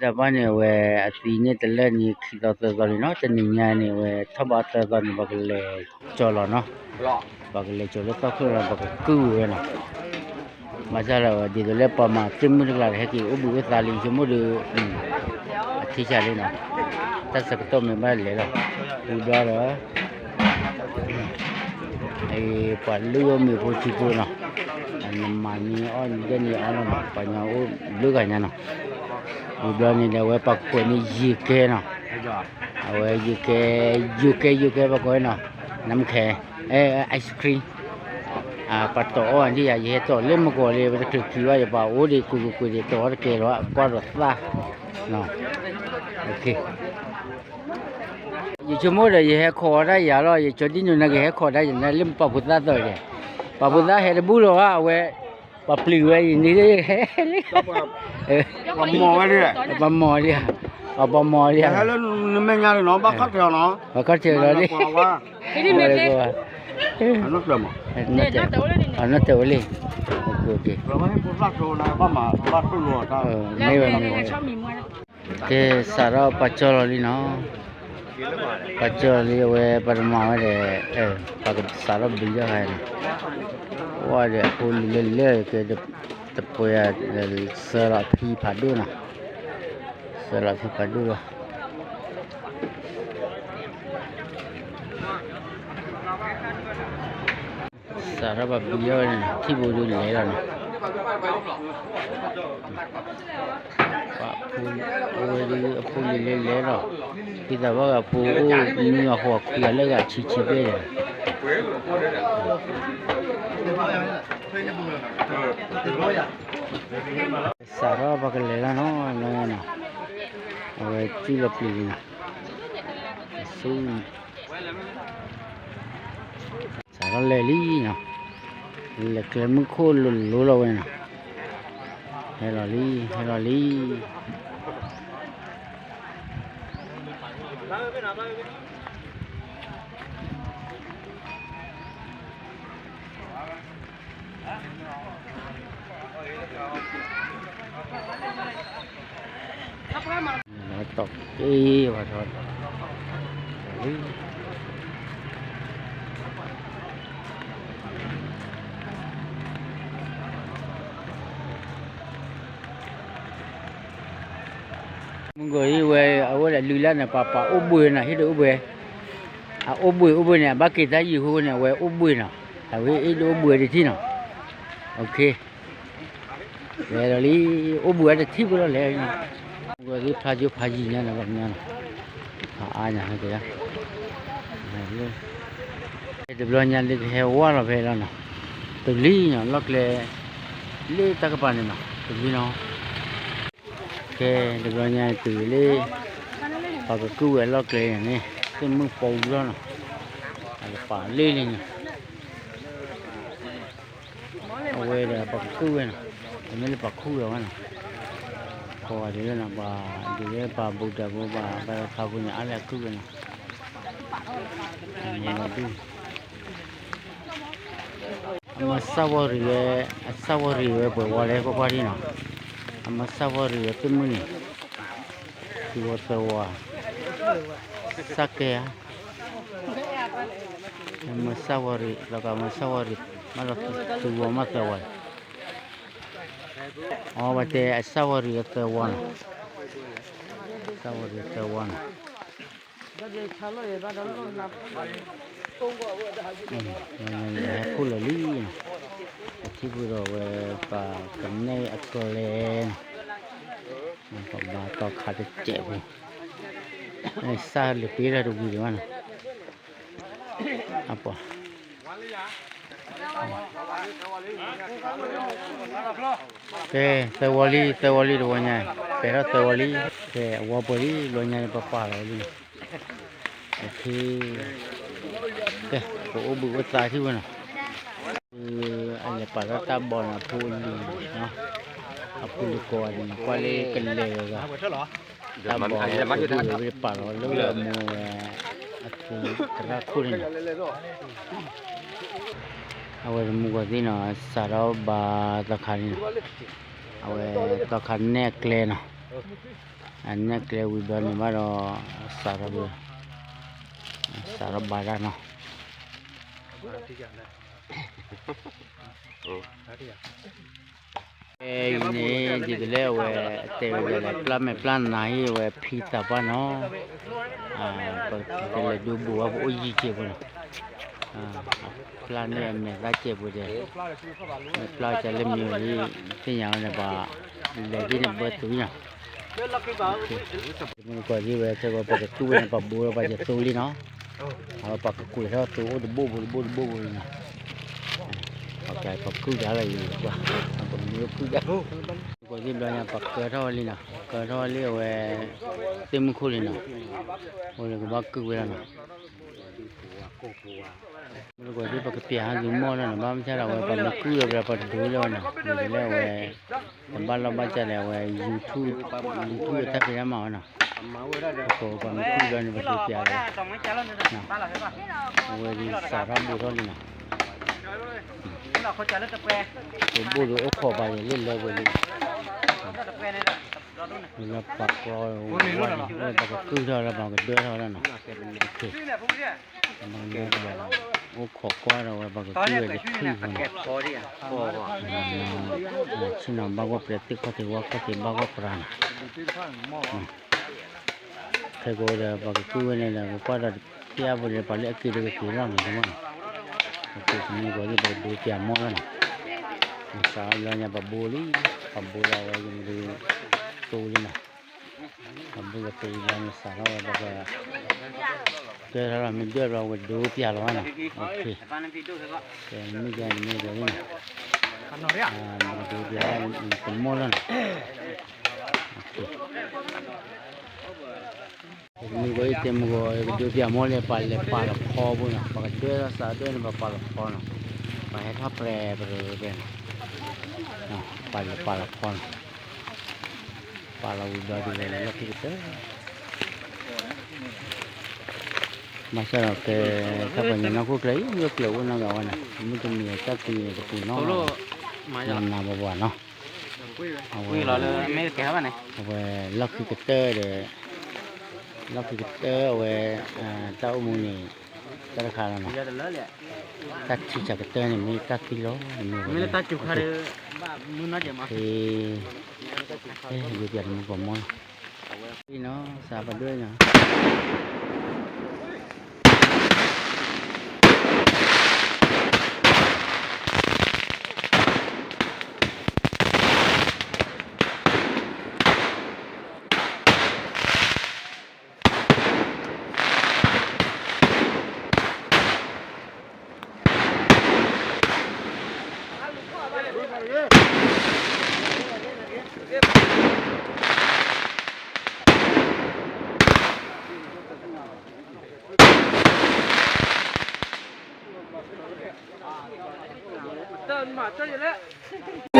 တၢ်ဘၣ်န့ၣ် အဝဲအသံန့ၣ်တလၢာ်န့ၣ် ခံသီသၢသီလံနီၤ, တနံၤညါန့ၣ် အဝဲထီၣ်ဘးသၢသီန့ၣ် ပှၤကလဲၤကၠီလီၤနီၤ, ပှၤကလဲၤကၠီလၢသီခိၣ်လီၤ ပှၤကကုၢ်ဝဲနီၤ, ဘၣ်ဆၣ်လၢဒ်သိးလၢပှၤမၤသ့ၣ်မုၣ်တကျါဒီး ဟဲက့ၤအိၣ်ဘှံးအိၣ်သါလံ ဆိကမိၣ်ဒီး အထံဆးလံနီၤ, တၢ်ဆၢကတီၢ်မ့ၢ်ဘၣ်လဲၤလီၤ, ဝံၤဘျီဒီး ပှၤလုၢ်အီၣ်မ့ၤဖိထံဖိနီၤ, နမၤန့ၢ်အီၣ်ဒဲန့ၣ်အီၣ်လီၤနီၤ, ပှၤညီအိၣ်ဘျုးဂၤညါနီၤ, ဝံၤဘျီန့ၣ်ဒီး အဝဲပှၤကွဲးန့ၢ်ယိၤကဲနီၤ, အဝဲယိၤကဲ, ယိၤကဲ ယိၤကဲ ပှၤကွဲးနီၤ, နမ့ၢ်ခဲ, ice cream, ပှၤတီၢ်အီၣ်ဒံးယၤ ယဟဲတီၢ်လၢမုၢ်ကီၤလံ ပတချုးခံဘၣ် ယပှၤအိၣ်ဒံးကွ့ၢ်ကွ့ၢ်ကွ့ၢ်ဒံး တီၢ်အီၣ်တကဲလီၤ ကွၢ်ဒီးသၣ်, ယဆိကမိၣ်ဒီးယဟဲခိးအီၣ်ဒၣ်ယၤလီၤ, ယကၠီဒ်နုၤနကဟဲခိးဒၣ်ယၤ နလၢပှၤဖိသၣ်သီၣ်ယဲ, ပှၤဖိသၣ်ဟဲတဘူၣ်လီၤဘၣ် အဝဲ, ပှၤပျံၤဝဲအံၤန့ၣ် ဟဲလံ, ပှၤမီၤလံဧါ, ပှၤမီၤလံဧါ, ဟဲလၢနမဲာ်ညါလံနီၤ ဘၣ်ခီၣ်ထံးအီၤနီၤ, ဘၣ်ခီၣ်ထံးလီၤလံ, အနီၢ်တၢ်, အနီၢ်တၢ်ဝဲလံ, မ့ၢ်ဝဲမ့ၢ်ဝဲ, ကဲစးထီၣ်ပာ်ကၠီလီၤလံနီၤ, ပာ်ကၠီလီၤလံ အဝဲပှၤတမၤဝဲဒီး, ပှၤကစးထီၣ်ဘျံးထီၣ်ခါန့ၣ်, ဝဲဒီးအဖိလံၤလၢလၢကဲ, တပှဲၤ, စၢလီၤအဖံဖးဒိၣ်နီၤ, စၢလီၤအဖံဖးဒိၣ်လီၤ. စးထီၣ်ပာ်ဘျံးထီၣ်ဝဲန့ၣ် ထံၣ်ဘိဒုးလဲၤလီၤန့ၣ်, ပှၤဖိ, အဝဲဒုးအဖိလံၤလၢလဲၤလီၤ, ဖံသးပှၢ်ဂၤဖိအိၣ်နွံဂၤဃိးဂၤလၢဂၤဆံဆံဘျဲၣ်ဒီး, စးထီၣ်ပှၤကလဲၤလီၤနီၤ, အဝဲကၠူၣ်လီၤပျံၤလံနီၤ, ဆူ စးထီၣ်လဲၤလံနီၤ, လဲၤကျဲမုၢ်ခိၣ်လိၤလိၤလီၤဝဲနီၤ, ဟဲလီၤလံ ဟဲလီၤလံ. တီၢ်က့ၤဝဲထီၣ်, မုၢ်ကီၤအံၤဝဲ အဝဲဒၣ်လုၢ်လၢ်န့ၣ် ပှၤပှၤအိၣ်ဘှံးနီၤ ဟံၣ်ဒီးအိၣ်ဘှံး, အအိၣ်ဘှံးအိၣ်ဘှံးန့ၣ် အဘၣ်က့ၤတၢ်ယံာ်ဃိန့ၣ် အဝဲအိၣ်ဘှံးနီၤ, အဝဲအ့ၣ်ဒိးအိၣ်ဘှံးတထံၣ်နီၤ, လဲၤဒီးလံ, အိၣ်ဘှံးဝဲတထံၣ်ဖိလီၤလဲၤ, မုၢ်ကီၤသ့ၣ်ဖျါကၠိဖးယံၤညါန့ၣ် ဘၣ်မနုၤနီၤ, ဖးအါညါဟဲက့ၤ, တဘျီညါလၢကဟဲဝါလီၤဖဲလီၤနီၤ, တလံနီၤ လီၢ်ကျဲ, လၢတၢ်ကပၤန့ၣ်နီၤ တလံနီၤ ကဲ တဘျီညါတုၤလၢ ပှၤကကုၢ်ဝဲအလီၢ်ကျဲန့ၣ်န့ၣ် သ့ၣ်မုၣ်ပိလီၤနီၤ, အကပၤလၢလံန့ၣ်, အဝဲဒီးပှၤကကုၢ်ဝဲနီၤ, အမ့ၢ်လၢပှၤခူၣ်လီၤဝဲနီၤ, ကိးဂၤဒဲးလၢနီၤ ပှၤဒ်လၢပှၤဘူးတၢ်ဖိ ပှၤဘၣ်သးဖူန့ၣ် အါလၢအကုၢ်ဝဲနီၤ, မၤလီၤဒူၣ် အမၤစၢ်ဝီၤရံၤဝဲ, အစၢ်ဝီၤရံၤဝဲပှဲၤဝီလဲၣ် ကွၢ်ကွၢ်ဒ်နီၤ, အမၤစၢ်ဝီၤရံၤဝဲသ့ၣ်မုၣ်န့ၣ်, သံဝီသၢဝီ, စၢ်ကဲဧါ, မၤစၢ်ဝီၤရံၤ လီၤကမၤစၢ်ဝီၤရံၤ, မၤလီၤသံဝီမးသၢဝီ, အဝဲတဲအစၢ်ဝီၤရံၤဝဲသၢဝီနီၤ, စၢ်ဝီၤရံၤသၢဝီနီၤ ဟဲခိၣ်လီၤလံနီၤ, ပထံၣ်ဘၣ်ဒီးဝဲ ပှၤကနဲၣ်အကျဲနီၤ, ပှၤဘါတီခါတစဲးဖိ, စၢ်လၢပ့လၢတဝံၤဒံးဘၣ်နီၤ, အပှၤ ကဲ သၢဝီလံ သၢဝီလံတဝီညါ, ပဲာ်ထီၣ်သၢဝီလံ, ကဲ အဝီပှဲၤလံ လီၤညါန့ၣ် ပပာ်လီၤလံ, ကဲ ပအိၣ်ဘှံးအိၣ်သါထံၣ်ဝဲနီၤ, အလဲၤပာ်လီၤတၢ်ဘီန့ၣ် အဖိအလံၤ, အဖိလံၤကိးဂၤဒဲးန့ၣ် ကွၢ်လၢကလဲၤဂၤဂၤ တၢ်ဘီဝဲပာ်လီၤလၢအမိၢ်ဝဲ အသုးသရၣ်ခိၣ်န့ၣ်နီၤ, အဝဲတမူကီၢ်သ့ၣ်နီၤ စးထီၣ်ဘါသီခါန့ၣ်နီၤ, အဝဲသီခါနဲၣ်အကျဲနီၤ, အနဲၣ်ကျဲဝံၤဘျီန့ၣ်ဘၣ်ဒီး စးထီၣ်ဘၣ်, စးထီၣ်ဘၣ်ဒၣ်နီၤ. အံၤန့ၣ် ဒ်သိးလၢအဝဲ တဲဝဲဒၣ်လၢ ပျၢ်မဲာ်ပျၢ်နါဟ့ၣ်ဝဲဖံသးပှၢ်နီၤ, ပကလဲၤဒိဘိးဝဲပအိၣ်ယံၤကဲးဖိနီၤ, ပျၢ်န့ၢ်အမဲာ်သၣ်ကဲးဖိဒီး မ့ၢ်ပျၢ်ဝဲကလၢမံၤဝဲလံ သ့ၣ်ညါဝဲန့ၣ် ပှၤလဲၤဒ်န့ၣ်ဘၢတုၤနီၤ. မုၢ်ကီၤဒ်ဝဲခဲဂီၤ ပှၤကကုၢ်ဝဲန့ၣ် ပှၤဘိလီၤပှၤယသိလံနီၤ, အဝဲပှၤကကွဲးထီၣ်သိအိၣ်တဘိဘိတဘိတဘိဘိလံနီၤ, ပှၤကကုၢ်ဒၣ်လၢယံၤကွၢ်, ပှၤကမံၤအိၣ်ကုၢ်ဒၣ်, မုၢ်ကီၤဒ်ဘျီညါ ပှၤကၢထီၣ်ဝဲလံနီၤ, ကၢထီၣ်ဝဲလံအဝဲ သ့ၣ်မုၢ်ခိၣ်လံနီၤ, အိၣ်လၢကဘၣ်ကုၢ်ဝဲဒၣ်နီၤ. မုၢ်ကီၤဒ်ပကပျၢ်ဟဲက့ၤမီၢ်လီၤနီၤ, ဘၣ်မ့ၢ်ဆါဒီးအဝဲပှၤမ့ၢ်ကုၢ်လီၤဘျီပှၤတဒိလၢၤဘၣ်နီၤ, မ့ၢ်လၢအဝဲ တဘၣ်လီၢ်ဘၣ်စးဒီးအဝဲ YouTube, YouTube အတၢ်ဖံးတၢ်မၤဝဲနီၤ, ပှၤမ့ၢ်ကုၢ်ဘျီန့ၣ် ပဒိပျၢ်လီၤ, အဝဲဒ်စးထီၣ်ဘိထီၣ်လံနီၤ, ပဘိၣ်ဒီးအိၣ်ခိးပှၤယံၤလၢလၢပှဲၤလံ, လၢပှၤကျီဝဲန့ၣ် ပှၤကကုၢ်ထီၣ်လၢပှၤကဒၢထီၣ်လီၤနီၤ, အိၣ်ခိးကွၢ်ဒီးဝဲပှၤကကုၢ်ဝဲတချုးဖိနီၤ, ဆ့ၣ်နီၤဘၣ်ဂီၢ်ပြဲသ့ၣ်ခီၣ်ထံးဝါခီၣ်ထံးဘၣ်ဂီၢ်ပြၤနီၤ, ခဲကိးဒီးပှၤကကုၢ်ဝဲန့ၣ်ဒီး ကကွၢ်ဒီးတပျၢ်ဖိဒီး ပှၤလၢအက့ၤဒီးကက့ၤလီၤနီၤ, မ့ၢ်နီၤ, အက့ၤကမံၤကီးဒ်ပကဒိပျၢ်မီၢ်လီၤနီၤ, စးလီၤညါပှၤဘိလံ, ပှၤဘိလီၤဝဲယမ့ၢ်ဒ်သိလံနီၤ, ပှၤဘိလီၤသိလံဘျီန့ၣ် စးထီၣ်ဝဲပှၤက ကဲထီၣ်လီၤ မ့ၢ်ဒၢဘျီဝဲဒိပျၢ်လီၤနီၤ, ကဲမ့ၢ်ဒ်န့ၣ်မ့ၢ်ဒ်န့ၣ်, ပဒိပျၢ်တမီၢ်လီၤနီၤ, မုၢ်ကီၤအံၤတဲမုၢ်ကီၤ ကဒိပျၢ်မီၢ်လၢပှၤလဲၤပာ်လီၤဖီဘိနီၤ, ပှၤကဒၢထီၣ်စးဒၢန့ၣ် ပှၤပာ်လီၤဖီနီၤ, ပှၤဟဲထီၣ်ပြဲၤပြဲၤပြဲၤနီၤ, ပှၤလဲၤပာ်လီၤဖီနီၤ, ပာ်လီၤဝံၤဘျီဒ်လဲၣ်န့ၣ် လီၢ်ခံကတၢၢ် ဘၣ်ဆၣ်ဒီးကဲ တၢ်ပှၤကညီနီၢ်ခိၣ်ကျၢၢ်အံၤ လၢကျၢၢ်အိၣ်နီတဂၤဝဲန့ၣ် မုၢ်တနံၤတၢ်သံန့ၣ် တပူၤနီၢ်နီၢ်ဘၣ်, နးနးဘၣ်ဘၣ်နီၤ, အဝဲ အဝဲလီၢ်ခံကတၢၢ်ဒီး လီၢ်ခံကတၢၢ်အဝဲ တၢ်အိၣ်မူန့ၣ် တၢ်တခါလီၤနီၤ, တၢ်ထံဆးကတၢၢ်န့ၣ် မ့ၢ်တၢ်သံလီၤ, မ့ၢ်ဝဲ ဖဲ ဖဲယိၤပျၢ်တမူကီၢ်မီၢ်လီၤ, နီၤ စးပဒွဲနီၤ တၢ်မၤတၢ်ယလဲၣ်